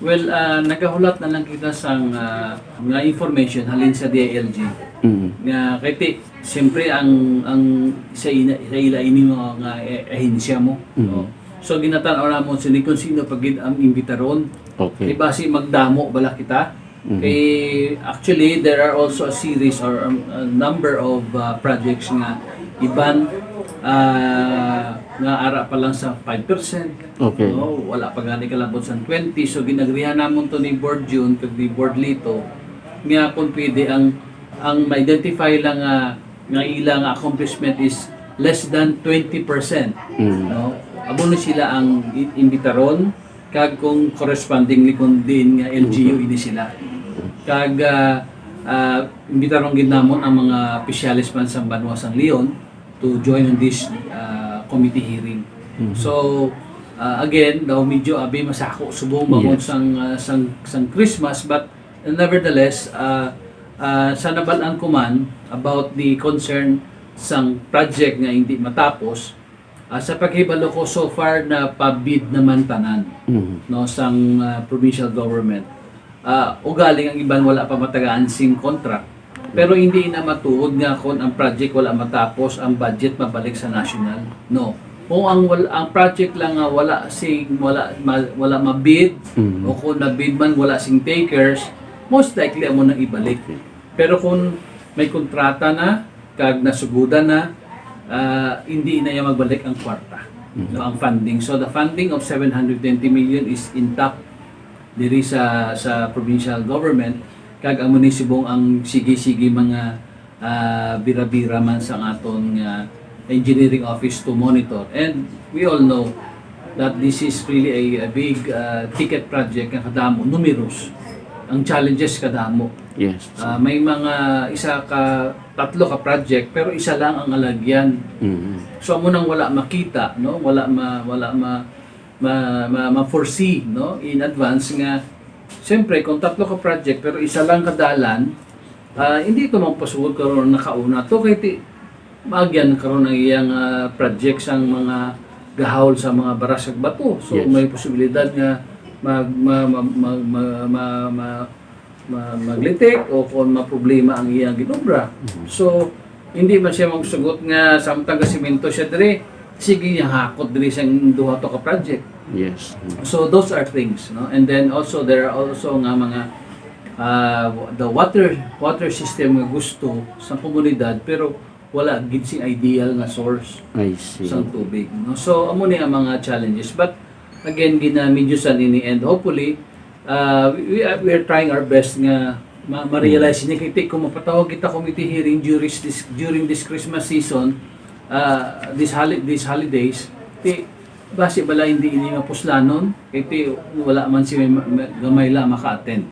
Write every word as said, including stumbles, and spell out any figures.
Well, ah, nagahulat na lang kita sang, ah, nga information halin sa D I L G. Mm. Nga, kay ti, siyempre, ang, ang sa ina-, sa ila ini mga nga, eh, ahensya mo, Mm. no? So, ginatan-aw namon sini kung sino pa gid ang imbitaron. Okay. Kay basi magdamo bala kita. Mhm. Kay, actually, there are also a series or, um, a number of, uh, projects nga iban, uh, nga ara pa lang sa five percent. Okay. No? Wala pa gani kalabot sa twenty. So, ginagrihan namon to ni Board June kag ni Board Lito nga kung pwede ang, ang ma-identify lang nga, nga ila nga accomplishment is less than twenty percent. Mm. No? Amo na sila ang i-, imbitaron. Kag kung correspondingly, kung diin nga L G U ini sila. Kag, ah, ah, imbitaron gid namon ang mga opisyales man sang banwa sang Leon to join on this, ah, committee hearing. Mhm. So, ah, again, daw medyo abi masako subong bangon Yes. sang, ah, sang, sang Christmas, but nevertheless, ah, ah, sa nabal-an ko man about the concern sang project nga hindi matapos, Ah, sa paghibalo ko, so far, napabid naman tanan, Mhm. no, sang, ah, provincial government. Ah, ugaling ang iban wala pa matagaan sing contract. Pero hindi na matuod nga kung ang project wala matapos, ang budget mabalik sa national. No. Kung ang wal-, ang project lang nga wala sing, wala, ma-, wala mabid, Mhm. o kung nabid man, wala sing takers, most likely amo nang ibalik. Okay. Pero kung may kontrata na, kag nasugodan na, ah, hindi na iya magbalik ang kwarta, Mhm. no, ang funding. So, the funding of seven hundred twenty million is intact diri sa, sa provincial government, kag amo ni subong ang sige-sige mga, ah, bira-bira man sa aton nga engineering office to monitor. And we all know that this is really a, a big, ah, ticket project nga kadamo, numerous. Ang challenges kadamo. Yes. Ah, may mga isa ka, tatlo ka project, pero isa lang ang alagyan. Mhm. So, amo nang wala makita, no? Wala ma-, wala ma-, ma-, ma-, ma-foresee, no? In advance nga, siyempre, kung tatlo ka project, pero isa lang ka dalan, ah, hindi ito magpasugod karon nakauna to, kay ti-, maagyan karon ang iyang, ah, project sang mga gahawol sa mga baras kag bato. So, Yes. may posibilidad nga mag-, ma-, ma-, ma-, ma-, ma-, ma-, ma-, maglitik o kung maproblema ang iyang ginobra. Mhm. So, hindi man siya magsugot nga samtang gasimento siya diri, sige niya hakot diri sa duha to ka project. Yes. Mhm. So, those are things, no? And then also, there are also nga mga, ah, the water, water system nga gusto sa komunidad, pero wala gid sing ideal nga source I see. sang tubig, no? So, amo ni ang mga challenges. But again, ginamidyosan ini, and hopefully, uh, we, we are, we are trying our best nga ma-, ma-realize Mm. ini. Kay ti-, kung mapatawag kita committee hearing during this, during this Christmas season, uh, this holi-, these holidays, ti, basi bala hindi ini mapuslanon, kay ti, wala man si may, may, gamay la maka-attend.